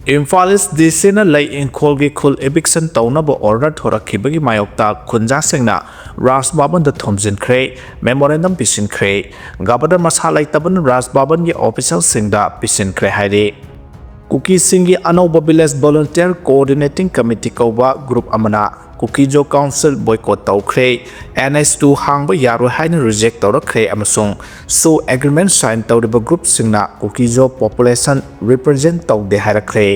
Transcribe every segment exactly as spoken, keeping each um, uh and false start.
ꯏꯝꯐꯥꯜ ꯏꯁ ꯗꯤ ꯁꯤꯅ ꯂꯩ ꯏꯪꯈꯣꯜꯒꯤ ꯈꯨꯜ eviction ꯇꯧꯅꯕ order ꯊꯣꯔꯛꯈꯤꯕꯒꯤ ꯃꯥꯌꯣꯛꯇ ꯈꯨꯟꯖꯥꯁꯤꯡꯅ ꯔꯥꯖ ꯚꯕꯟꯗ ꯊꯣꯝꯖꯤꯟꯈ꯭ꯔꯦ, memorandum ꯄꯤꯁꯤꯟꯈ꯭ꯔꯦ꯫ Governor ꯃꯁꯥ ꯂꯩꯇꯕꯅ ꯔꯥꯖ ꯚꯕꯟꯒꯤ officialꯁꯤꯡꯗ ꯄꯤꯁꯤꯟꯈ꯭ꯔꯦ ꯍꯥꯏꯔꯤ꯫ ꯀꯨꯀꯤꯁꯤꯡꯒꯤ ꯑꯅꯧꯕ Village Volunteer Coordinating Committee ꯀꯧꯕ group ꯑꯃꯅ ꯀꯨꯀꯤꯖꯣ council boycott ꯇꯧꯈ꯭ꯔꯦ, N H two ꯍꯥꯡꯕ ꯌꯥꯔꯣꯏ ꯍꯥꯏꯅ reject ꯇꯧꯔꯛꯈ꯭ꯔꯦ ꯑꯃꯁꯨꯡ ꯁꯣ agreement sign ꯇꯧꯔꯤꯕ groupꯁꯤꯡꯅ ꯀꯨꯀꯤꯖꯣ population represent ꯇꯧꯗꯦ ꯍꯥꯏꯔꯛꯈ꯭ꯔꯦ꯫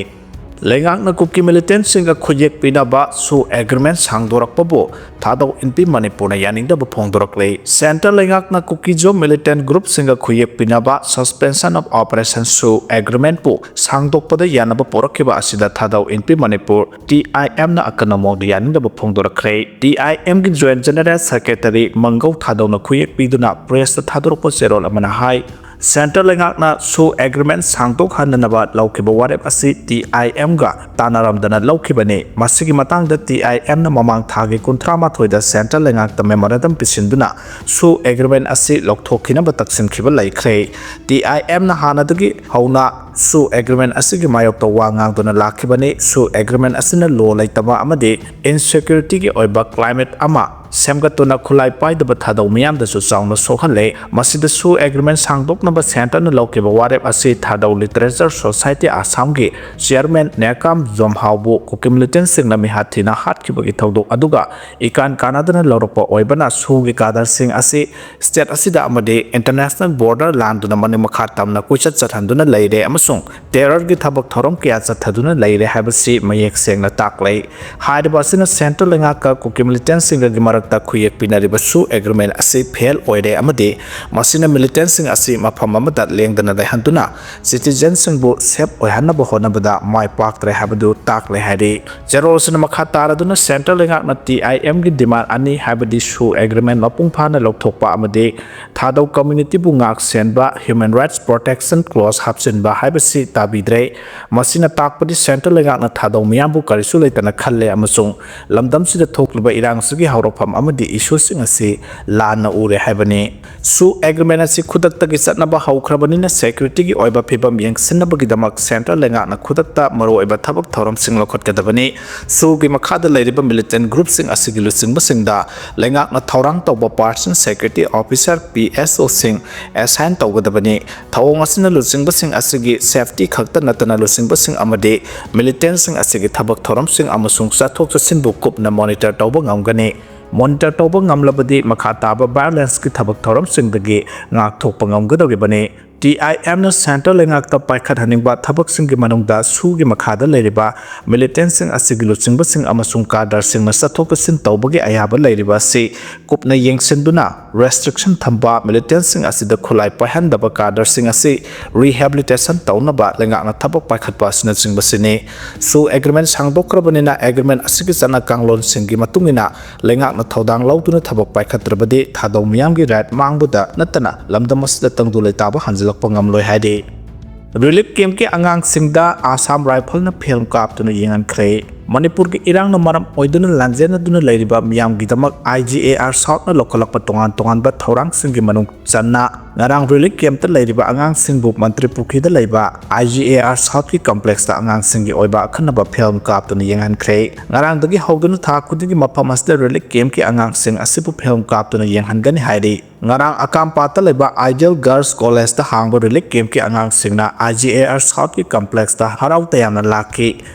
ꯂꯩꯉꯥꯛꯅ ꯀꯨꯀꯤ militantꯁꯤꯡꯒ ꯈꯨꯌꯦꯛ ꯄꯤꯅꯕ ꯁꯣ agreement ꯁꯥꯡꯗꯣꯔꯛꯄꯕꯨ ꯊꯥꯗꯧ ꯏꯟꯄꯤ ꯃꯅꯤꯄꯨꯔꯅ ꯌꯥꯅꯤꯡꯗꯕ ꯐꯣꯡꯗꯣꯔꯛꯂꯦ꯫ Centre ꯂꯩꯉꯥꯛꯅ ꯀꯨꯀꯤꯖꯣ militant groupꯁꯤꯡꯒ ꯈꯨꯌꯦꯛ ꯄꯤꯅꯕ Suspension of Operation ꯁꯣ agreementꯄꯨ ꯁꯥꯡꯗꯣꯛꯄꯗ ꯌꯥꯅꯕ ꯄꯣꯔꯛꯈꯤꯕ ꯑꯁꯤꯗ ꯊꯥꯗꯧ ꯏꯟꯄꯤ ꯃꯅꯤꯄꯨꯔ, T I Mꯅ ꯑꯀꯟꯕ ꯃꯑꯣꯡꯗ ꯌꯥꯅꯤꯡꯗꯕ ꯐꯣꯡꯗꯣꯔꯛꯈ꯭ꯔꯦ꯫ T I Mꯒꯤ Joint General Secretary ꯃꯪꯒꯧ ꯊꯥꯗꯧꯅ ꯈꯨꯌꯦꯛ ꯄꯤꯗꯨꯅ pressꯇ ꯊꯥꯗꯣꯔꯛꯄ ꯆꯦꯔꯣꯜ ꯑꯃꯅ ꯍꯥꯏ, Centre ꯂꯩꯉꯥꯛꯅ ꯁꯣ agreement ꯁꯥꯡꯗꯣꯛꯍꯟꯅꯅꯕ ꯂꯧꯈꯤꯕ ꯋꯥꯔꯦꯞ ꯑꯁꯤ T I Mꯒ ꯇꯥꯟꯅꯔꯝꯗꯅ ꯂꯧꯈꯤꯕꯅꯤ꯫ ꯃꯁꯤꯒꯤ ꯃꯇꯥꯡꯗ T I Mꯅ ꯃꯃꯥꯡ ꯊꯥꯒꯤ ꯀꯨꯟꯊ꯭ꯔꯥ ꯃꯥꯊꯣꯏꯗ Centre ꯂꯩꯉꯥꯛꯇ memorandum ꯄꯤꯁꯤꯟꯗꯨꯅ ꯁꯣ agreement ꯑꯁꯤ ꯂꯧꯊꯣꯛꯈꯤꯅꯕ ꯇꯛꯁꯤꯟꯈꯤꯕ ꯂꯩꯈ꯭ꯔꯦ꯫ T I Mꯅ ꯍꯥꯟꯅꯗꯒꯤ ꯍꯧꯅ ꯁꯣ agreement ꯑꯁꯤꯒꯤ ꯃꯥꯌꯣꯛꯇ ꯋꯥ ꯉꯥꯡꯗꯨꯅ ꯂꯥꯛꯈꯤꯕꯅꯤ꯫ ꯁꯣ agreement ꯑꯁꯤꯅ law ꯂꯩꯇꯕ ꯑꯃꯗꯤ insecurityꯒꯤ ꯑꯣꯏꯕ climate ꯑꯃ ꯁꯦꯝꯒꯠꯇꯨꯅ ꯈꯨꯠꯂꯥꯏ ꯄꯥꯏꯗꯕ ꯊꯥꯗꯧ ꯃꯤꯌꯥꯝꯗꯁꯨ ꯆꯥꯎꯅ ꯁꯣꯛꯍꯜꯂꯦ꯫ ꯃꯁꯤꯗ ꯁꯣ agreement ꯁꯥꯡꯗꯣꯛꯅꯕ Centreꯅ ꯂꯧꯈꯤꯕ ꯋꯥꯔꯦꯞ ꯑꯁꯤ ꯊꯥꯗꯧ Literature Society ꯑꯁꯥꯝꯒꯤ chairman ꯅꯦꯀꯥꯝ ꯖꯣꯝꯍꯥꯎꯕꯨ ꯀꯨꯀꯤ militantꯁꯤꯡꯅ ꯃꯤꯍꯥꯠ ꯊꯤꯅ ꯍꯥꯠꯈꯤꯕꯒꯤ ꯊꯧꯗꯣꯛ ꯑꯗꯨꯒ ꯏꯀꯥꯟ ꯀꯥꯟꯅꯗꯅ ꯂꯧꯔꯛꯄ ꯑꯣꯏꯕꯅ ꯁꯣꯒꯤ cadreꯁꯤꯡ ꯑꯁꯤ state ꯑꯁꯤꯗ ꯑꯃꯗꯤ international border ꯂꯥꯟꯗꯨꯅ ꯃꯅꯤꯡ ꯃꯈꯥ ꯇꯝꯅ ꯀꯣꯏꯆꯠ ꯆꯠꯍꯟꯗꯨꯅ ꯂꯩꯔꯦ ꯑꯃꯁꯨꯡ terrorꯒꯤ ꯊꯕꯛ ꯊꯧꯔꯝ ꯀꯌꯥ ꯆꯠꯊꯗꯨꯅ ꯂꯩꯔꯦ ꯍꯥꯏꯕꯁꯤ ꯃꯌꯦꯛ ꯁꯦꯡꯅ ꯇꯥꯛꯂꯦ꯫ ꯍꯥꯏꯔꯤꯕ ꯑꯁꯤꯅ Centre ꯂꯩꯉꯥꯛꯀ ꯀꯨꯀꯤ militantꯁꯤꯡꯒꯒꯤ ꯃꯔꯛꯇ ꯈꯨꯌꯦꯛ ꯄꯤꯅꯔꯤꯕ ꯁꯣ agreement ꯑꯁꯤ fail ꯑꯣꯏꯔꯦ ꯑꯃꯗꯤ ꯃꯁꯤꯅ militantꯁꯤꯡ ꯑꯁꯤ ꯃꯐꯝ ꯑꯃꯗ ꯂꯦꯡꯗꯅ ꯂꯩꯍꯟꯗꯨꯅ citizenꯁꯤꯡꯕꯨ safe ꯑꯣꯏꯍꯟꯅꯕ ꯍꯣꯠꯅꯕꯗ ꯃꯥꯏ ꯄꯥꯛꯇ꯭ꯔꯦ ꯍꯥꯏꯕꯗꯨ ꯇꯥꯛꯂꯦ ꯍꯥꯏꯔꯤ꯫ ꯆꯦꯔꯣꯜꯁꯤꯅ ꯃꯈꯥ ꯇꯥꯔꯗꯨꯅ Centre ꯂꯩꯉꯥꯛꯅ T I Mꯒꯤ demand ꯑꯅꯤ, ꯍꯥꯏꯕꯗꯤ ꯁꯣ agreement ꯃꯄꯨꯡ ꯐꯥꯅ ꯂꯧꯊꯣꯛꯄ ꯑꯃꯗꯤ ꯊꯥꯗꯧ communityꯕꯨ ꯉꯥꯛ ꯁꯦꯟꯕ Human Rights Protection Clause ꯍꯥꯞꯆꯤꯟꯕ ꯍꯥꯏꯕ ꯍꯥꯏꯕꯁꯤ ꯇꯥꯕꯤꯗ꯭ꯔꯦ꯫ ꯃꯁꯤꯅ ꯇꯥꯛꯄꯗꯤ central ꯂꯩꯉꯥꯛꯅ ꯊꯥꯗꯧ ꯃꯤꯌꯥꯝꯕꯨ ꯀꯔꯤꯁꯨ ꯂꯩꯇꯅ ꯈꯜꯂꯦ ꯑꯃꯁꯨꯡ ꯂꯝꯗꯝꯁꯤꯗ ꯊꯣꯛꯂꯤꯕ ꯏꯔꯥꯡꯁꯤꯒꯤ ꯍꯧꯔꯛꯐꯝ ꯑꯃꯗꯤ issueꯁꯤꯡ ꯑꯁꯤ ꯂꯥꯟꯅ ꯎꯔꯦ ꯍꯥꯏꯕꯅꯤ꯫ SoO agreement ꯑꯁꯤ ꯈꯨꯗꯛꯇꯒꯤ ꯆꯠꯅꯕ ꯍꯧꯈ꯭ꯔꯕꯅꯤꯅ securityꯒꯤ ꯑꯣꯏꯕ ꯐꯤꯕꯝ ꯌꯦꯡꯁꯤꯟꯅꯕꯒꯤꯗꯃꯛ central ꯂꯩꯉꯥꯛꯅ ꯈꯨꯗꯛꯇ ꯃꯔꯨꯑꯣꯏꯕ ꯊꯕꯛ ꯊꯧꯔꯝꯁꯤꯡ ꯂꯧꯈꯠꯀꯗꯕꯅꯤ꯫ SoOꯒꯤ ꯃꯈꯥꯗ ꯂꯩꯔꯤꯕ militant groupꯁꯤꯡ ꯑꯁꯤꯒꯤ ꯂꯨꯆꯤꯡꯕꯁꯤꯡꯗ ꯂꯩꯉꯥꯛꯅ ꯊꯧꯔꯥꯡ ꯇꯧꯕ Personal Security Officer, PSOꯁꯤꯡ assign ꯇꯧꯒꯗꯕꯅꯤ꯫ ꯊꯧꯑꯣꯡ ꯑꯁꯤꯅ ꯂꯨꯆꯤꯡꯕꯁꯤꯡ ꯑꯁꯤꯒꯤ safety ꯈꯛꯇ ꯅꯠꯇꯅ ꯂꯨꯆꯤꯡꯕꯁꯤꯡ ꯑꯃꯗꯤ militantꯁꯤꯡ ꯑꯁꯤꯒꯤ ꯊꯕꯛ ꯊꯧꯔꯝꯁꯤꯡ ꯑꯃꯁꯨꯡ ꯆꯠꯊꯣꯛ ꯆꯠꯁꯤꯟꯕꯨ ꯀꯨꯞꯅ monitor ꯇꯧꯕ ꯉꯝꯒꯅꯤ꯫ Monitor ꯇꯧꯕ ꯉꯝꯂꯕꯗꯤ ꯃꯈꯥ ꯇꯥꯕ violenceꯀꯤ ꯊꯕꯛ ꯊꯧꯔꯝꯁꯤꯡꯗꯒꯤ ꯉꯥꯛꯊꯣꯛꯄ ꯉꯝꯒꯗꯧꯔꯤꯕꯅꯤ꯫ TIMꯅ central ꯂꯩꯉꯥꯛꯇ ꯄꯥꯏꯈꯠꯍꯟꯅꯤꯡꯕ ꯊꯕꯛꯁꯤꯡꯒꯤ ꯃꯅꯨꯡꯗ SoOꯒꯤ ꯃꯈꯥꯗ ꯂꯩꯔꯤꯕ militantꯁꯤꯡ ꯑꯁꯤꯒꯤ ꯂꯨꯆꯤꯡꯕꯁꯤꯡ ꯑꯃꯁꯨꯡ cadreꯁꯤꯡꯅ ꯆꯠꯊꯣꯛ ꯆꯠꯁꯤꯟ ꯇꯧꯕꯒꯤ ꯑꯌꯥꯕ ꯂꯩꯔꯤꯕ ꯑꯁꯤ ꯀꯨꯞꯅ ꯌꯦꯡꯁꯤꯟꯗꯨꯅ, restrictionꯊꯝꯕ militantꯁꯤꯡ ꯑꯁꯤꯗ ꯈꯨꯠꯂꯥꯏ ꯄꯥꯏꯍꯟꯗꯕ cadreꯁꯤꯡ ꯑꯁꯤ rehabilitation ꯇꯧꯅꯕ ꯂꯩꯉꯥꯛꯅ ꯊꯕꯛ ꯄꯥꯏꯈꯠꯄ ꯑꯁꯤꯅꯆꯤꯡꯕꯁꯤꯅꯤ꯫ SoO agreement ꯁꯥꯡꯗꯣꯛꯈ꯭ꯔꯕꯅꯤꯅ, agreement ꯑꯁꯤꯒꯤ ꯆꯠꯅ ꯀꯥꯡꯂꯣꯟꯁꯤꯡꯒꯤ ꯃꯇꯨꯡ ꯏꯟꯅ ꯂꯩꯉꯥꯛꯅ ꯊꯧꯗꯥꯡ ꯂꯧꯗꯨꯅ ꯊꯕꯛ ꯄꯥꯏꯈꯠꯇ꯭ꯔꯕꯗꯤ ꯊꯥꯗꯧ ꯃꯤꯌꯥꯝꯒꯤ right ꯃꯥꯡꯕꯗ ꯅꯠꯇꯅ ꯂꯝꯗꯝ ꯑꯁꯤꯗ ꯇꯪꯗꯨ ꯂꯩꯇꯥꯕ ꯍꯟꯖꯤꯜꯂꯛꯄ ꯉꯝꯂꯣꯏ ꯍꯥꯏꯔꯤ꯫ Relief campꯀꯤ ꯑꯉꯥꯡꯁꯤꯡꯗ Assam Rifleꯅ film ꯀꯥꯞꯇꯨꯅ ꯌꯦꯡꯍꯟꯈ꯭ꯔꯦ꯫ ꯃꯅꯤꯄꯨꯔꯒꯤ ꯏꯔꯥꯡꯅ ꯃꯔꯝ ꯑꯣꯏꯗꯨꯅ ꯂꯥꯟꯖꯦꯟꯅꯗꯨꯅ ꯂꯩꯔꯤꯕ ꯃꯤꯌꯥꯝꯒꯤꯗꯃꯛ IGAR Southꯅ ꯂꯧꯈꯠꯂꯛꯄ ꯇꯣꯉꯥꯟ ꯇꯣꯉꯥꯟꯕ ꯊꯧꯔꯥꯡꯁꯤꯡꯒꯤ ꯃꯅꯨꯡ ꯆꯟꯅ ꯉꯔꯥꯡ relief campꯇ ꯂꯩꯔꯤꯕ ꯑꯉꯥꯡꯁꯤꯡꯕꯨ ꯃꯟꯇ꯭ꯔꯤ ꯄꯨꯈ꯭ꯔꯤꯗ ꯂꯩꯕ IGAR Southꯀꯤ complexꯇ ꯑꯉꯥꯡꯁꯤꯡꯒꯤ ꯑꯣꯏꯕ ꯑꯈꯟꯅꯕ film ꯀꯥꯞꯇꯨꯅ ꯌꯦꯡꯍꯟꯈ꯭ꯔꯦ꯫ ꯉꯔꯥꯡꯗꯒꯤ ꯍꯧꯗꯨꯅ ꯊꯥ ꯈꯨꯗꯤꯡꯒꯤ ꯃꯐꯝ ꯑꯁꯤꯗ relief campꯀꯤ ꯑꯉꯥꯡꯁꯤꯡ ꯑꯁꯤꯕꯨ film ꯀꯥꯞꯇꯨꯅ ꯌꯦꯡꯍꯟꯒꯅꯤ ꯍꯥꯏꯔꯤ꯫ ꯉꯔꯥꯡ ꯑꯀꯥꯝꯄꯥꯠꯇ ꯂꯩꯕ Ideal Girls Collegeꯇ ꯍꯥꯡꯕ relief campꯀꯤ ꯑꯉꯥꯡꯁꯤꯡꯅ IGAR Southꯀꯤ complexꯇ ꯍꯔꯥꯎ ꯇꯌꯥꯝꯅ ꯂꯥꯛꯈꯤ꯫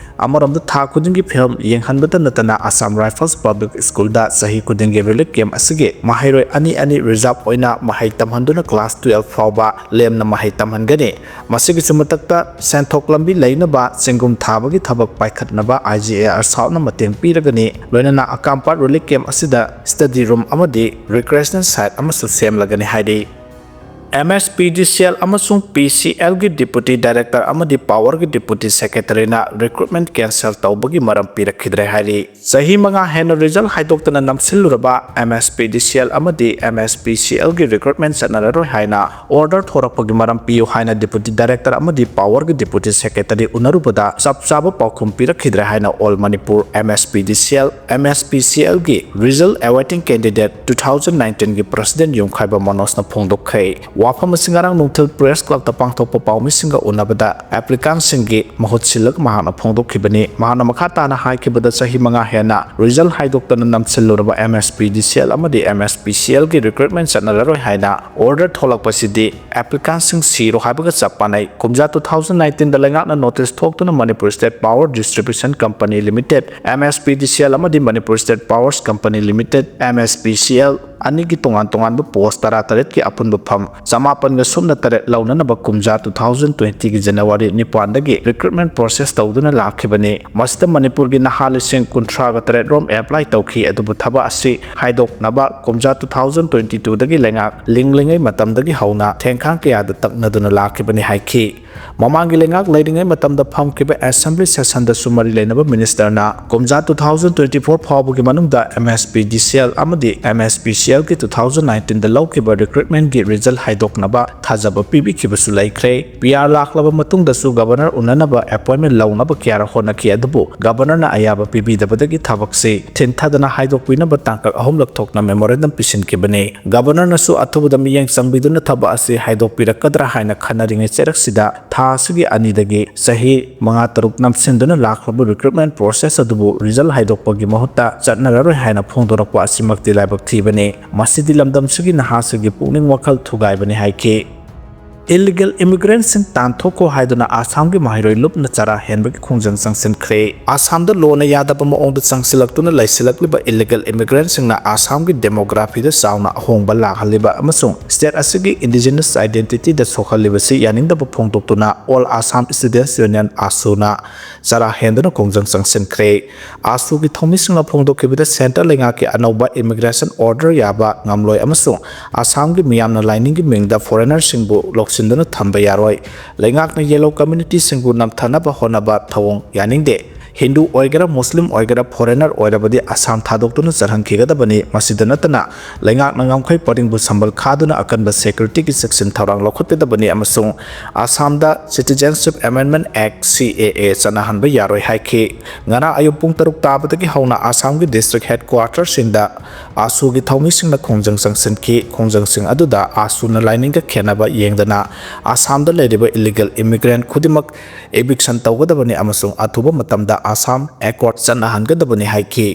ꯑꯃꯔꯣꯝꯗ ꯊꯥ ꯈꯨꯗꯤꯡꯒꯤ film ꯌꯦꯡꯍꯟꯕꯇ ꯅꯠꯇꯅ Assam Rifles Public Schoolꯗ ꯆꯍꯤ ꯈꯨꯗꯤꯡꯒꯤ relief camp ꯑꯁꯤꯒꯤ ꯃꯍꯩꯔꯣꯏ ꯑꯅꯤ ꯑꯅꯤ reserve ꯑꯣꯏꯅ ꯃꯍꯩ ꯇꯝꯍꯟꯗꯨꯅ class twelve ꯐꯥꯎꯕ ꯂꯦꯝꯅ ꯃꯍꯩ ꯇꯝꯍꯟꯒꯅꯤ꯫ ꯃꯁꯤꯒꯤꯁꯨ ꯃꯊꯛꯇ ꯁꯦꯟꯊꯣꯛ ꯂꯝꯕꯤ ꯂꯩꯅꯕ ꯆꯦꯡꯒꯨꯝ ꯊꯥꯕꯒꯤ ꯊꯕꯛ ꯄꯥꯏꯈꯠꯅꯕ IGAR Southꯅ ꯃꯇꯦꯡ ꯄꯤꯔꯒꯅꯤ꯫ ꯂꯣꯏꯅꯅ ꯑꯀꯥꯝꯄꯥꯠ relief camp ꯑꯁꯤꯗ study room ꯑꯃꯗꯤ recreational shed ꯑꯃꯁꯨ ꯁꯦꯝꯂꯒꯅꯤ ꯍꯥꯏꯔꯤ꯫ MSPDCL ꯑꯃꯁꯨꯡ PCLꯒꯤ Deputy Director ꯑꯃꯗꯤ Powerꯒꯤ Deputy Secretaryꯅ recruitment cancel ꯇꯧꯕꯒꯤ ꯃꯔꯝ ꯄꯤꯔꯛꯈꯤꯗ꯭ꯔꯦ ꯍꯥꯏꯔꯤ꯫ ꯆꯍꯤ ꯃꯉꯥ ꯍꯦꯟꯅ result ꯍꯥꯏꯗꯣꯛꯇꯅ ꯅꯝꯁꯤꯜꯂꯨꯔꯕ MSPDCL ꯑꯃꯗꯤ MSPCLꯒꯤ recruitment ꯆꯠꯅꯔꯔꯣꯏ ꯍꯥꯏꯅ order ꯊꯣꯔꯛꯄꯒꯤ ꯃꯔꯝ ꯄꯤꯌꯨ ꯍꯥꯏꯅ Deputy Director ꯑꯃꯗꯤ Powerꯒꯤ Deputy Secretary ꯎꯅꯔꯨꯕꯗ ꯆꯞ ꯆꯥꯕ ꯄꯥꯎꯈꯨꯝ ꯄꯤꯔꯛꯈꯤꯗ꯭ꯔꯦ ꯍꯥꯏꯅ All Manipur MSPDCL, MSPCLꯒꯤ result awaiting candidate two thousand nineteenꯒꯤ President ꯌꯨꯝꯈꯥꯏꯕ ꯃꯅꯣꯖꯅ ꯐꯣꯡꯗꯣꯛꯈ꯭ꯔꯦ꯫ ꯋꯥꯐꯝ ꯑꯁꯤ ꯉꯔꯥꯡ ꯅꯨꯡꯊꯤꯜ Press Clubꯇ ꯄꯥꯡꯊꯣꯛꯄ ꯄꯥꯎꯃꯤꯁꯤꯡꯒ ꯎꯅꯕꯗ applicantꯁꯤꯡꯒꯤ ꯃꯍꯨꯠ ꯁꯤꯜꯂꯒ ꯃꯍꯥꯛꯅ ꯐꯣꯡꯗꯣꯛꯈꯤꯕꯅꯤ꯫ ꯃꯍꯥꯛꯅ ꯃꯈꯥ ꯇꯥꯅ ꯍꯥꯏꯈꯤꯕꯗ, ꯆꯍꯤ ꯃꯉꯥ ꯍꯦꯟꯅ result ꯍꯥꯏꯗꯣꯛꯇꯅ ꯅꯝꯁꯤꯜꯂꯨꯔꯕ MSPDCL ꯑꯃꯗꯤ MSPCLꯒꯤ recruitment ꯆꯠꯅꯔꯔꯣꯏ ꯍꯥꯏꯅ order ꯊꯣꯛꯂꯛꯄꯁꯤꯗꯤ applicantꯁꯤꯡ ꯁꯤꯔꯣ ꯍꯥꯏꯕꯒ ꯆꯞ ꯃꯥꯟꯅꯩ꯫ ꯀꯨꯝꯖꯥ two thousand nineteenꯗ ꯂꯩꯉꯥꯛꯅ notice ꯊꯣꯛꯇꯨꯅ Manipur State Power Distribution Company Limited, MSPDCL ꯑꯃꯗꯤ Manipur State Powers Company Limited, MSPCL, ꯑꯅꯤꯒꯤ ꯇꯣꯉꯥꯟ ꯇꯣꯉꯥꯟꯕ post ꯇꯔꯥꯇꯔꯦꯠꯀꯤ ꯑꯄꯨꯟꯕ ꯐꯝ ꯆꯃꯥꯄꯟꯒ ꯁꯨꯞꯅ ꯇꯔꯦꯠ ꯂꯧꯅꯅꯕ ꯀꯨꯝꯖꯥ two thousand twentyꯒꯤ January ꯅꯤꯄꯥꯟꯗꯒꯤ recruitment process ꯇꯧꯗꯨꯅ ꯂꯥꯛꯈꯤꯕꯅꯤ꯫ ꯃꯁꯤꯗ ꯃꯅꯤꯄꯨꯔꯒꯤ ꯅꯍꯥ ꯂꯤꯁꯤꯡ ꯀꯨꯟꯊ꯭ꯔꯥꯒ ꯇꯔꯦꯠ ꯔꯣꯝ apply ꯇꯧꯈꯤ, ꯑꯗꯨꯕꯨ ꯊꯕꯛ ꯑꯁꯤ ꯍꯥꯏꯗꯣꯛꯅꯕ ꯀꯨꯝꯖꯥ two thousand twenty twoꯗꯒꯤ ꯂꯩꯉꯥꯛ ꯂꯤꯡꯂꯤꯉꯩ ꯃꯇꯝꯗꯒꯤ ꯍꯧꯅ ꯊꯦꯡꯈꯥꯡ ꯀꯌꯥꯗ ꯇꯛꯅꯗꯨꯅ ꯂꯥꯛꯈꯤꯕꯅꯤ ꯍꯥꯏꯈꯤ꯫ ꯃꯃꯥꯡꯒꯤ ꯂꯩꯉꯥꯛ ꯂꯩꯔꯤꯉꯩ ꯃꯇꯝꯗ ꯐꯝꯈꯤꯕ assembly sessionꯗꯁꯨ ꯃꯔꯤ ꯂꯩꯅꯕ ministerꯅ ꯀꯨꯝꯖꯥ two thousand twenty four ꯐꯥꯎꯕꯒꯤ ꯃꯅꯨꯡꯗ MSPDCL ꯑꯃꯗꯤ MSPCLꯒꯤ two thousand nineteenꯗ ꯂꯧꯈꯤꯕ recruitmentꯀꯤ result ꯍꯥꯏꯗꯣꯛꯅꯕ ꯊꯥꯖꯕ ꯄꯤꯕꯤꯈꯤꯕꯁꯨ ꯂꯩꯈ꯭ꯔꯦ꯫ PR ꯂꯥꯛꯂꯕ ꯃꯇꯨꯡꯗꯁꯨ Governor ꯎꯅꯅꯕ appointment ꯂꯧꯅꯕ ꯀꯌꯥꯔꯛ ꯍꯣꯠꯅꯈꯤ, ꯑꯗꯨꯕꯨ Governorꯅ ꯑꯌꯥꯕ ꯄꯤꯕꯤꯗꯕꯗꯒꯤ ꯊꯕꯛꯁꯤ ꯊꯤꯟꯊꯗꯅ ꯍꯥꯏꯗꯣꯛꯄꯤꯅꯕ ꯇꯥꯡꯀꯛ ꯑꯍꯨꯝꯂꯛ ꯊꯣꯛꯅ memorandum ꯄꯤꯁꯤꯟꯈꯤꯕꯅꯤ꯫ Governorꯅꯁꯨ ꯑꯊꯨꯕꯗ ꯃꯤꯠꯌꯦꯡ ꯆꯪꯕꯤꯗꯨꯅ ꯊꯕꯛ ꯑꯁꯤ ꯍꯥꯏꯗꯣꯛꯄꯤꯔꯛꯀꯗ꯭ꯔꯥ ꯍꯥꯏꯅ ꯈꯟꯅꯔꯤꯉꯩ ꯆꯩꯔꯛꯁꯤꯗ ꯊꯥ ꯑꯁꯤꯒꯤ ꯑꯅꯤꯗꯒꯤ ꯆꯍꯤ ꯃꯉꯥ ꯇꯔꯨꯛ ꯅꯝꯁꯤꯟꯗꯨꯅ ꯂꯥꯛꯂꯕ recruitment process ꯑꯗꯨꯕꯨ result ꯍꯥꯏꯗꯣꯛꯄꯒꯤ ꯃꯍꯨꯠꯇ ꯆꯠꯅꯔꯔꯣꯏ ꯍꯥꯏꯅ ꯐꯣꯡꯗꯣꯔꯛꯄ ꯑꯁꯤꯃꯛꯇꯤ ꯂꯥꯏꯕꯛ ꯊꯤꯕꯅꯤ꯫ ꯃꯁꯤꯗꯤ ꯂꯝꯗꯝꯁꯤꯒꯤ ꯅꯍꯥꯁꯤꯡꯒꯤ ꯄꯨꯛꯅꯤꯡ ꯋꯥꯈꯜ ꯊꯨꯒꯥꯏꯕꯅꯤ ꯍꯥꯏꯈꯤ꯫ ꯏꯂꯤꯒꯦꯜ ꯏꯃꯤꯒ꯭ꯔꯦꯟꯁꯤꯡ ꯇꯥꯟꯊꯣꯛꯈꯣ ꯍꯥꯏꯗꯨꯅ ꯑꯁꯥꯝꯒꯤ ꯃꯍꯩꯔꯣꯏ ꯂꯨꯞꯅ ꯆꯔꯥ ꯍꯦꯟꯕꯒꯤ ꯈꯣꯡꯖꯪ ꯆꯪꯁꯤꯟꯈ꯭ꯔꯦ꯫ ꯑꯁꯥꯝꯗ ꯂꯣꯅ ꯌꯥꯗꯕ ꯃꯑꯣꯡꯗ ꯆꯪꯁꯤꯜꯂꯛꯇꯨꯅ ꯂꯩꯁꯤꯜꯂꯛꯂꯤꯕ ꯏꯂꯤꯒꯦꯜ ꯏꯃꯤꯒ꯭ꯔꯦꯟꯁꯤꯡꯅ ꯑꯁꯥꯝꯒꯤ ꯗꯦꯃꯣꯒ꯭ꯔꯥꯐꯤꯗ ꯆꯥꯎꯅ ꯑꯍꯣꯡꯕ ꯂꯥꯛꯍꯜꯂꯤꯕ ꯑꯃꯁꯨꯡ ꯁ꯭ꯇꯦꯠ ꯑꯁꯤꯒꯤ ꯏꯟꯗꯤꯖꯤꯅꯁ ꯑꯥꯏꯗꯦꯟꯇꯤꯇꯤꯗ ꯁꯣꯛꯍꯜꯂꯤꯕꯁꯤ ꯌꯥꯅꯤꯡꯗꯕ ꯐꯣꯡꯗꯣꯛꯇꯨꯅ ꯑꯣꯜ ꯑꯁꯥꯝ ꯁ꯭ꯇꯨꯗꯦꯟꯠꯁ ꯌꯨꯅꯤꯌꯟ, ꯑꯁꯨꯅ ꯆꯔꯥ ꯍꯦꯟꯗꯨꯅ ꯈꯣꯡꯖꯪ ꯆꯪꯁꯤꯟꯈ꯭ꯔꯦ꯫ ꯑꯁꯨꯒꯤ ꯊꯧꯃꯤꯁꯤꯡꯅ ꯐꯣꯡꯗꯣꯛꯈꯤꯕꯗ ꯁꯦꯟꯇꯔ ꯂꯩꯉꯥꯛꯀꯤ ꯑꯅꯧꯕ ꯏꯃꯤꯒ꯭ꯔꯦꯁꯟ ꯑꯣꯔꯗꯔ ꯌꯥꯕ ꯉꯝꯂꯣꯏ ꯑꯃꯁꯨꯡ ꯑꯁꯥꯝꯒꯤ ꯃꯤꯌꯥꯝꯅ ꯂꯥꯏꯅꯤꯡꯒꯤ ꯃꯤꯡꯗ ꯐꯣꯔꯦꯅꯔꯁꯤꯡꯕꯨ ꯂꯧꯁꯤꯟꯗꯨꯅ ꯊꯝꯕ ꯌꯥꯔꯣꯏ꯫ ꯂꯩꯉꯥꯛꯅ ꯌꯦꯂꯣ ꯀꯝꯃ꯭ꯌꯨꯅꯤꯇꯤꯁꯤꯡꯕꯨ ꯅꯝꯊꯅꯕ ꯍꯣꯠꯅꯕ ꯊꯧꯑꯣꯡ ꯌꯥꯅꯤꯡꯗꯦ꯫ ꯍꯤꯟꯗꯨ ꯑꯣꯏꯒꯦꯔꯥ, ꯃꯨꯁꯂꯤꯝ ꯑꯣꯏꯒꯦꯔꯥ, ꯐꯣꯔꯦꯅꯔ ꯑꯣꯏꯔꯕꯗꯤ ꯑꯁꯥꯝ ꯊꯥꯗꯣꯛꯇꯨꯅ ꯆꯠꯍꯟꯈꯤꯒꯗꯕꯅꯤ꯫ ꯃꯁꯤꯗ ꯅꯠꯇꯅ ꯂꯩꯉꯥꯛꯅ ꯉꯝꯈꯩ ꯄꯔꯤꯡꯕꯨ ꯁꯝꯕꯜ ꯈꯥꯗꯨꯅ ꯑꯀꯟꯕ ꯁꯦꯀ꯭ꯌꯨꯔꯤꯇꯤꯒꯤ ꯆꯦꯛꯁꯤꯟ ꯊꯧꯔꯥꯡ ꯂꯧꯈꯠꯀꯗꯕꯅꯤ ꯑꯃꯁꯨꯡ ꯑꯁꯥꯝꯗ Citizenship Amendment Act, C A A, ꯆꯠꯅꯍꯟꯕ ꯌꯥꯔꯣꯏ ꯍꯥꯏꯈꯤ꯫ ꯉꯔꯥꯡ ꯑꯌꯨꯛ ꯄꯨꯡ ꯇꯔꯨꯛ ꯇꯥꯕꯗꯒꯤ ꯍꯧꯅ ꯑꯁꯥꯝꯒꯤ ꯗꯤꯁꯇ꯭ꯔꯤꯛ ꯍꯦꯗꯀ꯭ꯋꯥꯇꯔꯁꯤꯡꯗ ꯑꯁꯨꯒꯤ ꯊꯧꯃꯤꯁꯤꯡꯅ ꯈꯣꯡꯖꯪ ꯆꯪꯁꯤꯟꯈꯤ꯫ ꯈꯣꯡꯖꯪꯁꯤꯡ ꯑꯗꯨꯗ ꯑꯁꯨꯅ ꯂꯥꯏꯅꯤꯡꯒ ꯈꯦꯠꯅꯕ ꯌꯦꯡꯗꯅ ꯑꯁꯥꯝꯗ ꯂꯩꯔꯤꯕ ꯏꯂꯤꯒꯦꯜ ꯏꯃꯤꯒ꯭ꯔꯦꯟꯠ ꯈꯨꯗꯤꯡꯃꯛ ꯏꯚꯤꯛꯁꯟ ꯇꯧꯒꯗꯕꯅꯤ ꯑꯃꯁꯨꯡ ꯑꯊꯨꯕ ꯃꯇꯝꯗ ꯑꯁꯥꯝ ꯑꯦꯀꯣꯔꯗ ꯆꯠꯅꯍꯟꯒꯗꯕꯅꯤ ꯍꯥꯏꯈꯤ꯫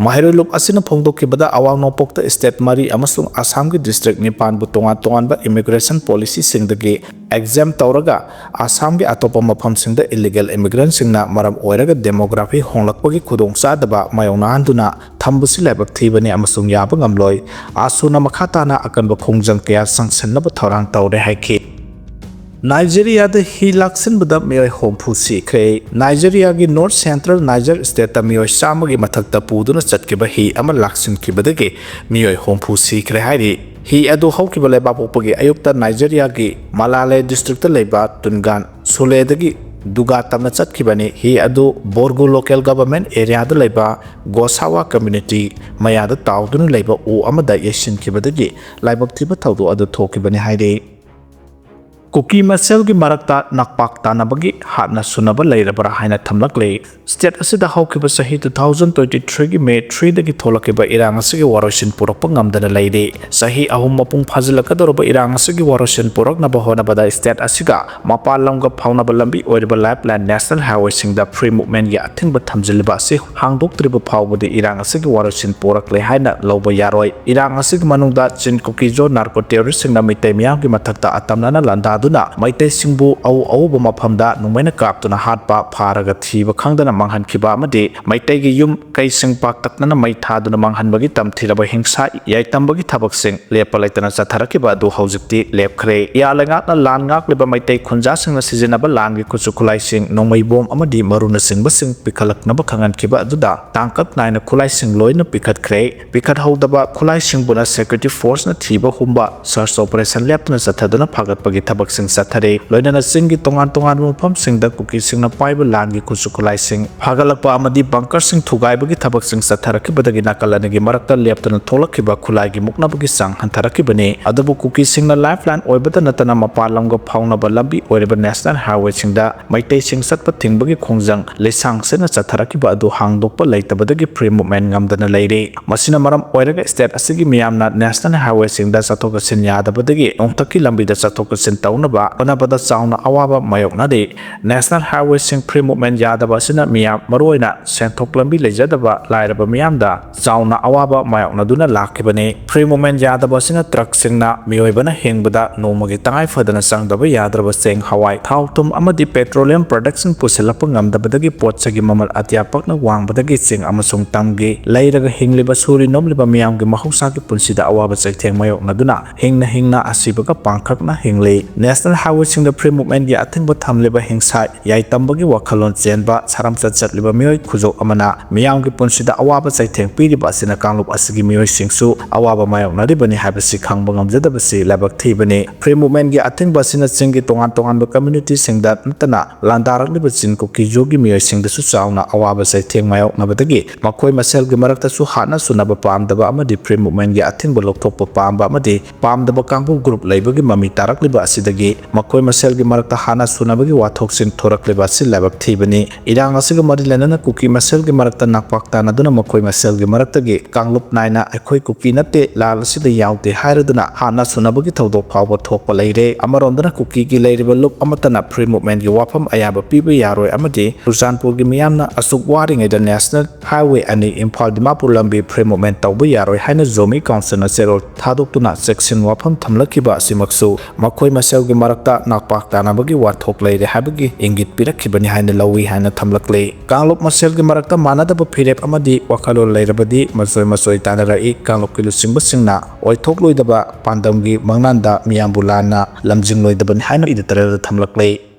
ꯃꯍꯩꯔꯣꯏ ꯂꯨꯞ ꯑꯁꯤꯅ ꯐꯣꯡꯗꯣꯛꯈꯤꯕꯗ, ꯑꯋꯥꯡ ꯅꯣꯡꯄꯣꯛꯇ ꯁ꯭ꯇꯦꯠ ꯃꯔꯤ ꯑꯃꯁꯨꯡ ꯑꯁꯥꯝꯒꯤ ꯗꯤꯁꯇ꯭ꯔꯤꯛ ꯅꯤꯄꯥꯟꯕꯨ ꯇꯣꯉꯥꯟ ꯇꯣꯉꯥꯟꯕ ꯏꯃꯤꯒ꯭ꯔꯦꯁꯟ ꯄꯣꯂꯤꯁꯤꯁꯤꯡꯗꯒꯤ ꯑꯦꯛꯖꯦꯝ ꯇꯧꯔꯒ ꯑꯁꯥꯝꯒꯤ ꯑꯇꯣꯞꯄ ꯃꯐꯝꯁꯤꯡꯗ ꯏꯂꯤꯒꯦꯜ ꯏꯃꯤꯒ꯭ꯔꯦꯟꯠꯁꯤꯡꯅ ꯃꯔꯝ ꯑꯣꯏꯔꯒ ꯗꯦꯃꯣꯒ꯭ꯔꯥꯐꯤ ꯍꯣꯡꯂꯛꯄꯒꯤ ꯈꯨꯗꯣꯡꯆꯥꯗꯕ ꯃꯥꯌꯣꯛꯅꯍꯟꯗꯨꯅ ꯊꯝꯕꯁꯤ ꯂꯥꯏꯕꯛ ꯊꯤꯕꯅꯤ ꯑꯃꯁꯨꯡ ꯌꯥꯕ ꯉꯝꯂꯣꯏ꯫ ꯑꯁꯨꯅ ꯃꯈꯥ ꯇꯥꯅ ꯑꯀꯟꯕ ꯈꯣꯡꯖꯪ ꯀꯌꯥ ꯆꯪꯁꯤꯟꯅꯕ ꯊꯧꯔꯥꯡ ꯇꯧꯔꯦ ꯍꯥꯏꯈꯤ꯫ ꯅꯥꯏꯖꯦꯔꯤꯌꯥꯗ ꯍꯤ ꯂꯥꯛꯁꯤꯟꯕꯗ ꯃꯤꯑꯣꯏ ꯍꯨꯝꯐꯨ ꯁꯤꯈ꯭ꯔꯦ꯫ ꯅꯥꯏꯖꯦꯔꯤꯌꯥꯒꯤ ꯅꯣꯔꯠ ꯁꯦꯟꯇ꯭ꯔꯦꯜ ꯅꯥꯏꯖꯔ ꯁ꯭ꯇꯦꯠꯇ ꯃꯤꯑꯣꯏ ꯆꯥꯝꯃꯒꯤ ꯃꯊꯛꯇ ꯄꯨꯗꯨꯅ ꯆꯠꯈꯤꯕ ꯍꯤ ꯑꯃ ꯂꯥꯛꯁꯤꯟꯈꯤꯕꯗꯒꯤ ꯃꯤꯑꯣꯏ ꯍꯨꯝꯐꯨ ꯁꯤꯈ꯭ꯔꯦ ꯍꯥꯏꯔꯤ꯫ ꯍꯤ ꯑꯗꯨ ꯍꯧꯈꯤꯕ ꯂꯩꯕꯥꯛꯄꯣꯛꯄꯒꯤ ꯑꯌꯨꯛꯇ ꯅꯥꯏꯖꯦꯔꯤꯌꯥꯒꯤ ꯃꯂꯥꯂꯦ ꯗꯤꯁꯇ꯭ꯔꯤꯛꯇ ꯂꯩꯕ ꯇꯨꯟꯒꯥꯟ ꯁꯨꯂꯦꯗꯒꯤ ꯗꯨꯒꯥ ꯇꯝꯅ ꯆꯠꯈꯤꯕꯅꯤ꯫ ꯍꯤ ꯑꯗꯨ ꯕꯣꯔꯒꯨ ꯂꯣꯀꯦꯜ ꯒꯚꯔꯟꯃꯦꯟꯠ ꯑꯦꯔꯤꯌꯥꯗ ꯂꯩꯕ ꯒꯣꯁꯥꯋꯥ ꯀꯝꯃ꯭ꯌꯨꯅꯤꯇꯤ ꯃꯌꯥꯗ ꯇꯥꯎꯗꯨꯅ ꯂꯩꯕ ꯎ ꯑꯃꯗ ꯌꯩꯁꯤꯟꯈꯤꯕꯗꯒꯤ ꯂꯥꯏꯕꯛ ꯊꯤꯕ ꯊꯧꯗꯣꯛ ꯑꯗꯨ ꯊꯣꯛꯈꯤꯕꯅꯤ ꯍꯥꯏꯔꯤ꯫ ꯀꯨꯀꯤ ꯃꯁꯦꯜꯒꯤ ꯃꯔꯛꯇ ꯅꯛꯄꯥꯛ ꯇꯥꯟꯅꯕꯒꯤ ꯍꯥꯠꯅ ꯁꯨꯅꯕ ꯂꯩꯔꯕ꯭ꯔꯥ ꯍꯥꯏꯅ ꯊꯝꯂꯛꯂꯤ꯫ ꯁ꯭ꯇꯦꯠ ꯑꯁꯤꯗ ꯍꯧꯈꯤꯕ ꯆꯍꯤ two thousand twenty threeꯒꯤ May threeꯗꯒꯤ ꯊꯣꯛꯂꯛꯈꯤꯕ ꯏꯔꯥꯡ ꯑꯁꯤꯒꯤ ꯋꯥꯔꯣꯏꯁꯤꯟ ꯄꯨꯔꯛꯄ ꯉꯝꯗꯅ ꯂꯩꯔꯤ꯫ ꯆꯍꯤ ꯑꯍꯨꯝ ꯃꯄꯨꯡ ꯐꯥꯖꯤꯜꯂꯛꯀꯗꯧꯔꯕ ꯏꯔꯥꯡ ꯑꯁꯤꯒꯤ ꯋꯥꯔꯣꯏꯁꯤꯟ ꯄꯨꯔꯛꯅꯕ ꯍꯣꯠꯅꯕꯗ ꯁ꯭ꯇꯦꯠ ꯑꯁꯤꯒ ꯃꯄꯥꯟ ꯂꯝꯒ ꯐꯥꯎꯅꯕ ꯂꯝꯕꯤ ꯑꯣꯏꯔꯤꯕ ꯂꯥꯏꯐ ꯂꯥꯏꯟ ꯅꯦꯁꯅꯦꯜ ꯍꯥꯏꯋꯦꯁꯤꯡꯗ ꯐ꯭ꯔꯤ ꯃꯨꯚꯃꯦꯟꯠꯀꯤ ꯑꯊꯤꯡꯕ ꯊꯝꯖꯤꯜꯂꯤꯕ ꯑꯁꯤ ꯍꯥꯡꯗꯣꯛꯇ꯭ꯔꯤꯕ ꯐꯥꯎꯕꯗꯤ ꯏꯔꯥꯡ ꯑꯁꯤꯒꯤ ꯋꯥꯔꯣꯏꯁꯤꯟ ꯄꯨꯔꯛꯂꯦ ꯍꯥꯏꯅ ꯂꯧꯕ ꯌꯥꯔꯣꯏ꯫ ꯏꯔꯥꯡ ꯑꯁꯤꯒꯤ ꯃꯅꯨꯡꯗ ꯆꯤꯟ ꯀꯨꯀꯤꯖꯣ ꯅꯥꯔꯀꯣ ꯇꯦꯔꯣꯔꯤꯁ꯭ꯠꯁꯤꯡꯅ ꯃꯤꯇꯩ ꯃꯤꯌꯥꯝꯒꯤ ꯃꯊꯛꯇ ꯑꯇꯝꯅꯅ ꯂꯥꯟꯗꯥꯗꯨꯅ ꯑꯗꯨꯅ ꯃꯩꯇꯩꯁꯤꯡꯕꯨ ꯑꯎ ꯑꯎꯕ ꯃꯐꯝꯗ ꯅꯣꯡꯃꯩꯅ ꯀꯥꯞꯇꯨꯅ ꯍꯥꯠꯄ, ꯐꯥꯔꯒ ꯊꯤꯕ ꯈꯪꯗꯅ ꯃꯥꯡꯍꯟꯈꯤꯕ ꯑꯃꯗꯤ ꯃꯩꯇꯩꯒꯤ ꯌꯨꯝ ꯀꯩꯁꯤꯡ ꯄꯥꯛꯇꯛꯅꯅ ꯃꯩ ꯊꯥꯗꯨꯅ ꯃꯥꯡꯍꯟꯕꯒꯤ ꯇꯝꯊꯤꯔꯕ ꯍꯤꯡꯁꯥ ꯌꯥꯏꯇꯝꯕꯒꯤ ꯊꯕꯛꯁꯤꯡ ꯂꯦꯞꯄ ꯂꯩꯇꯅ ꯆꯠꯊꯔꯛꯈꯤꯕ ꯑꯗꯨ ꯍꯧꯖꯤꯛꯇꯤ ꯂꯦꯞꯈ꯭ꯔꯦ꯫ ꯏꯌꯥ ꯂꯩꯉꯥꯛꯅ ꯂꯥꯟ ꯉꯥꯛꯂꯤꯕ ꯃꯩꯇꯩ ꯈꯨꯟꯖꯥꯁꯤꯡꯅ ꯁꯤꯖꯤꯟꯅꯕ ꯂꯥꯟꯒꯤ ꯈꯨꯠꯁꯨ ꯈꯨꯠꯂꯥꯏꯁꯤꯡ, ꯅꯣꯡꯃꯩ ꯕꯣꯝ ꯑꯃꯗꯤ ꯃꯔꯨꯅꯆꯤꯡꯕꯁꯤꯡ ꯄꯤꯈꯠꯂꯛꯅꯕ ꯈꯪꯍꯟꯈꯤꯕ ꯑꯗꯨꯗ ꯇꯥꯡꯀꯛ ꯅꯥꯏꯅ ꯈꯨꯠꯂꯥꯏꯁꯤꯡ ꯂꯣꯏꯅ ꯄꯤꯈꯠꯈ꯭ꯔꯦ꯫ ꯄꯤꯈꯠꯍꯧꯗꯕ ꯈꯨꯠꯂꯥꯏꯁꯤꯡꯕꯨꯅ security force ꯅ ꯊꯤꯕ ꯍꯨꯝꯕ, search operation ꯂꯦꯞꯇꯅ ꯆꯠꯊꯗꯨꯅ ꯐꯥꯒꯠꯄꯒꯤ ꯊꯕꯛꯁꯤꯡ ꯆꯠꯊꯔꯤ꯫ ꯂꯣꯏꯅꯅ ꯆꯤꯡꯒꯤ ꯇꯣꯉꯥꯟ ꯇꯣꯉꯥꯟꯕ ꯃꯐꯝꯁꯤꯡꯗ ꯀꯨꯀꯤꯁꯤꯡꯅ ꯄꯥꯏꯕ ꯂꯥꯟꯒꯤ ꯈꯨꯠꯁꯨ ꯈꯨꯠꯂꯥꯏꯁꯤꯡ ꯐꯥꯒꯠꯂꯛꯄ ꯑꯃꯗꯤ bunker ꯁꯤꯡ ꯊꯨꯒꯥꯏꯕꯒꯤ ꯊꯕꯛꯁꯤꯡ ꯆꯠꯊꯔꯛꯈꯤꯕꯗꯒꯤ ꯅꯥꯀꯜ ꯑꯅꯤꯒꯤ ꯃꯔꯛꯇ ꯂꯦꯞꯇꯅ ꯊꯣꯛꯂꯛꯈꯤꯕ ꯈꯨꯠꯂꯥꯏꯒꯤ ꯃꯨꯛꯅꯕꯒꯤ ꯆꯥꯡ ꯍꯟꯊꯔꯛꯈꯤꯕꯅꯤ꯫ ꯑꯗꯨꯕꯨ ꯀꯨꯀꯤꯁꯤꯡꯅ lifeline ꯑꯣꯏꯕꯇ ꯅꯠꯇꯅ ꯃꯄꯥꯟ ꯂꯝꯒ ꯐꯥꯎꯅꯕ ꯂꯝꯕꯤ ꯑꯣꯏꯔꯤꯕ national highway ꯁꯤꯡꯗ ꯃꯩꯇꯩꯁꯤꯡ ꯆꯠꯄ ꯊꯤꯡꯕꯒꯤ ꯈꯣꯡꯖꯪ ꯂꯤꯁꯥꯡ ꯁꯤꯠꯅ ꯆꯠꯊꯔꯛꯈꯤꯕ ꯑꯗꯨ ꯍꯥꯡꯗꯣꯛꯄ ꯂꯩꯇꯕꯗꯒꯤ free movement ꯉꯝꯗꯅ ꯂꯩꯔꯤ꯫ ꯃꯁꯤꯅ ꯃꯔꯝ ꯑꯣꯏꯔꯒ state ꯑꯁꯤꯒꯤ ꯃꯤꯌꯥꯝꯅ national highway ꯁꯤꯡꯗ ꯆꯠꯊꯣꯛ ꯆꯠꯁꯤꯟ ꯌꯥꯗꯕꯗꯒꯤ ꯅꯣꯡꯊꯛꯀꯤ ꯂꯝꯕꯤꯗ ꯆꯠꯊꯣꯛ ꯆꯠꯁꯤꯟ ꯇꯧꯅꯕ ꯍꯣꯠꯅꯕꯗ ꯆꯥꯎꯅ ꯑꯋꯥꯕ ꯃꯥꯌꯣꯛꯅꯔꯤ꯫ National highway ꯁꯤꯡ free movement ꯌꯥꯗꯕ ꯑꯁꯤꯅ ꯃꯤꯌꯥꯝ, ꯃꯔꯨꯑꯣꯏꯅ ꯁꯦꯟꯊꯣꯛ ꯂꯝꯕꯤ ꯂꯩꯖꯗꯕ ꯂꯥꯏꯔꯕ ꯃꯤꯌꯥꯝꯗ ꯆꯥꯎꯅ ꯑꯋꯥꯕ ꯃꯥꯌꯣꯛꯅꯗꯨꯅ ꯂꯥꯛꯈꯤꯕꯅꯤ꯫ Free movement ꯌꯥꯗꯕ ꯑꯁꯤꯅ truck ꯁꯤꯡꯅ ꯃꯤꯑꯣꯏꯕꯅ ꯍꯤꯡꯕꯗ ꯅꯣꯡꯃꯒꯤ ꯇꯉꯥꯏ ꯐꯗꯅ ꯆꯪꯗꯕ ꯌꯥꯗ꯭ꯔꯕ ꯆꯦꯡ, ꯍꯋꯥꯏ, ꯊꯥꯎ, ꯊꯨꯝ ꯑꯃꯗꯤ petroleum product ꯁꯤꯡ ꯄꯨꯁꯤꯜꯂꯛꯄ ꯉꯝꯗꯕꯗꯒꯤ ꯄꯣꯠ ꯆꯩꯒꯤ ꯃꯃꯜ ꯑꯇꯤꯌꯥ ꯄꯛꯅ ꯋꯥꯡꯕꯗꯒꯤ ꯆꯤꯡ ꯑꯃꯁꯨꯡ ꯇꯝꯒꯤ ꯂꯩꯔꯒ ꯍꯤꯡꯂꯤꯕ ꯁꯨꯔꯤ ꯅꯣꯝꯂꯤꯕ ꯃꯤꯌꯥꯝꯒꯤ ꯃꯍꯧꯁꯥꯒꯤ ꯄꯨꯟꯁꯤꯗ ꯑꯋꯥꯕ ꯆꯩꯊꯦꯡ ꯃꯥꯌꯣꯛꯅꯗꯨꯅ ꯍꯤꯡꯅ ꯍꯤꯡꯅ ꯑꯁꯤꯕꯒ ꯄꯥꯡꯈꯛꯅ ꯍꯤꯡꯂꯤ꯫ National highway ꯁꯤꯡꯗ free movement ꯀꯤ ꯑꯊꯤꯡꯕ ꯊꯝꯂꯤꯕ ꯍꯤꯡꯁꯥ ꯌꯥꯏꯇꯝꯕꯒꯤ ꯋꯥꯈꯜꯂꯣꯟ ꯆꯦꯟꯕ ꯁꯔꯝꯆꯠ ꯆꯠꯂꯤꯕ ꯃꯤꯑꯣꯏ ꯈꯨꯖꯧ ꯑꯃꯅ ꯃꯤꯌꯥꯝꯒꯤ ꯄꯨꯟꯁꯤꯗ ꯑꯋꯥꯕ ꯆꯩꯊꯦꯡ ꯄꯤꯔꯤꯕ ꯑꯁꯤꯅ ꯀꯥꯡꯂꯨꯞ ꯑꯁꯤꯒꯤ ꯃꯤꯑꯣꯏꯁꯤꯡꯁꯨ ꯑꯋꯥꯕ ꯃꯥꯌꯣꯛꯅꯔꯤꯕꯅꯤ ꯍꯥꯏꯕꯁꯤ ꯈꯪꯕ ꯉꯝꯖꯗꯕꯁꯤ ꯂꯥꯏꯕꯛ ꯊꯤꯕꯅꯤ꯫ Free movement ꯀꯤ ꯑꯊꯤꯡꯕ ꯑꯁꯤꯅ ꯆꯤꯡꯒꯤ ꯇꯣꯉꯥꯟ ꯇꯣꯉꯥꯟꯕ community ꯁꯤꯡꯗ ꯅꯠꯇꯅ ꯂꯥꯟꯗꯥꯔꯛꯂꯤꯕ ꯆꯤꯡ ꯀꯨꯀꯤ ꯖꯨꯒꯤ ꯃꯤꯑꯣꯏꯁꯤꯡꯗꯁꯨ ꯆꯥꯎꯅ ꯑꯋꯥꯕ ꯆꯩꯊꯦꯡ ꯃꯥꯌꯣꯛꯅꯕꯗꯒꯤ ꯃꯈꯣꯏ ꯃꯁꯦꯜꯒꯤ ꯃꯔꯛꯇꯁꯨ ꯍꯥꯠꯅ ꯁꯨꯅꯕ ꯄꯥꯝꯗꯕ ꯑꯃꯗꯤ free movement ꯀꯤ ꯑꯊꯤꯡꯕ ꯂꯧꯊꯣꯛꯄ ꯄꯥꯝꯕ ꯑꯃꯗꯤ ꯄꯥꯝꯗꯕ ꯀꯥꯡꯕꯨ group ꯂꯩꯕꯒꯤ ꯃꯃꯤ ꯇꯥꯔꯛꯂꯤꯕ ꯑꯁꯤꯗꯒꯤ ꯃꯈꯣꯏ ꯃꯁꯦꯜꯒꯤ ꯃꯔꯛꯇ ꯍꯥꯠꯅ ꯁꯨꯅꯕꯒꯤ ꯋꯥꯊꯣꯛꯁꯤꯡ ꯊꯣꯔꯛꯂꯤꯕ ꯑꯁꯤ ꯂꯥꯏꯕꯛ ꯊꯤꯕꯅꯤ꯫ ꯏꯔꯥꯡ ꯑꯁꯤꯒ ꯃꯔꯤ ꯂꯩꯅꯅ ꯀꯨꯀꯤ ꯃꯁꯦꯜꯒꯤ ꯃꯔꯛꯇ ꯅꯥꯛꯄꯥꯛ ꯇꯥꯅꯗꯨꯅ ꯃꯈꯣꯏ ꯃꯁꯦꯜꯒꯤ ꯃꯔꯛꯇꯒꯤ ꯀꯥꯡꯂꯨꯞ ꯅꯥꯏꯅ "ꯑꯩꯈꯣꯏ ꯀꯨꯀꯤ ꯅꯠꯇꯦ, ꯂꯥꯜ ꯑꯁꯤꯗ ꯌꯥꯎꯗꯦ" ꯍꯥꯏꯔꯗꯨꯅ ꯍꯥꯠꯅ ꯁꯨꯅꯕꯒꯤ ꯊꯧꯗꯣꯛ ꯐꯥꯎꯕ ꯊꯣꯛꯄ ꯂꯩꯔꯦ꯫ ꯑꯃꯔꯣꯝꯗꯅ ꯀꯨꯀꯤꯒꯤ ꯂꯩꯔꯤꯕ ꯂꯨꯞ ꯑꯃꯠꯇꯅ free movement ꯀꯤ ꯋꯥꯐꯝ ꯑꯌꯥꯕ ꯄꯤꯕ ꯌꯥꯔꯣꯏ ꯑꯃꯗꯤ ꯆꯨꯔꯆꯥꯟꯄꯨꯔꯒꯤ ꯃꯤꯌꯥꯝꯅ ꯑꯁꯨꯛ ꯋꯥꯔꯤꯉꯩꯗ national highway ꯑꯅꯤ ꯏꯝꯐꯥꯜ ꯗꯤꯃꯥꯄꯨꯔ ꯂꯝꯕꯤ free movement ꯇꯧꯕ ꯌꯥꯔꯣꯏ ꯍꯥꯏꯅ ꯖꯣꯃꯤ council ꯅ ꯆꯦꯔꯣꯜ ꯊꯥꯗꯣꯛꯇꯨꯅ ꯆꯦꯛꯁꯤꯟ ꯋꯥꯐꯝ ꯊꯝꯂꯛꯈꯤꯕ ꯑꯁꯤꯃꯛꯁꯨ ꯃꯈꯣꯏ ꯃꯁꯦꯜ ꯃꯔꯛꯇ ꯅꯥꯛꯄꯥꯛ ꯇꯥꯅꯕꯒꯤ ꯋꯥꯊꯣꯛ ꯂꯩꯔꯦ ꯍꯥꯏꯕꯒꯤ ꯏꯪꯒꯤꯠ ꯄꯤꯔꯛꯈꯤꯕꯅꯤ ꯍꯥꯏꯅ ꯂꯧꯏ ꯍꯥꯏꯅ ꯊꯝꯂꯛꯂꯤ꯫ ꯀꯥꯡꯂꯨꯞ ꯃꯁꯦꯜꯒꯤ ꯃꯔꯛꯇ ꯃꯥꯟꯅꯗꯕ ꯐꯤꯔꯦꯞ ꯑꯃꯗꯤ ꯋꯥꯈꯜꯂꯣꯟ ꯂꯩꯔꯕꯗꯤ ꯃꯆꯣꯏ ꯃꯆꯣꯏ ꯇꯥꯟꯅꯔꯛꯏ꯫ ꯀꯥꯡꯂꯨꯞꯀꯤ ꯂꯨꯆꯤꯡꯕꯁꯤꯡꯅ ꯑꯣꯏꯊꯣꯛꯂꯣꯏꯗꯕ ꯄꯥꯟꯗꯝꯒꯤ ꯃꯪꯂꯥꯟꯗ ꯃꯤꯌꯥꯝꯕꯨ ꯂꯥꯟꯅ ꯂꯝꯖꯤꯡꯂꯣꯏꯗꯕꯅꯤ ꯍꯥꯏꯅ editorial ꯗ ꯊꯝꯂꯛꯂꯤ꯫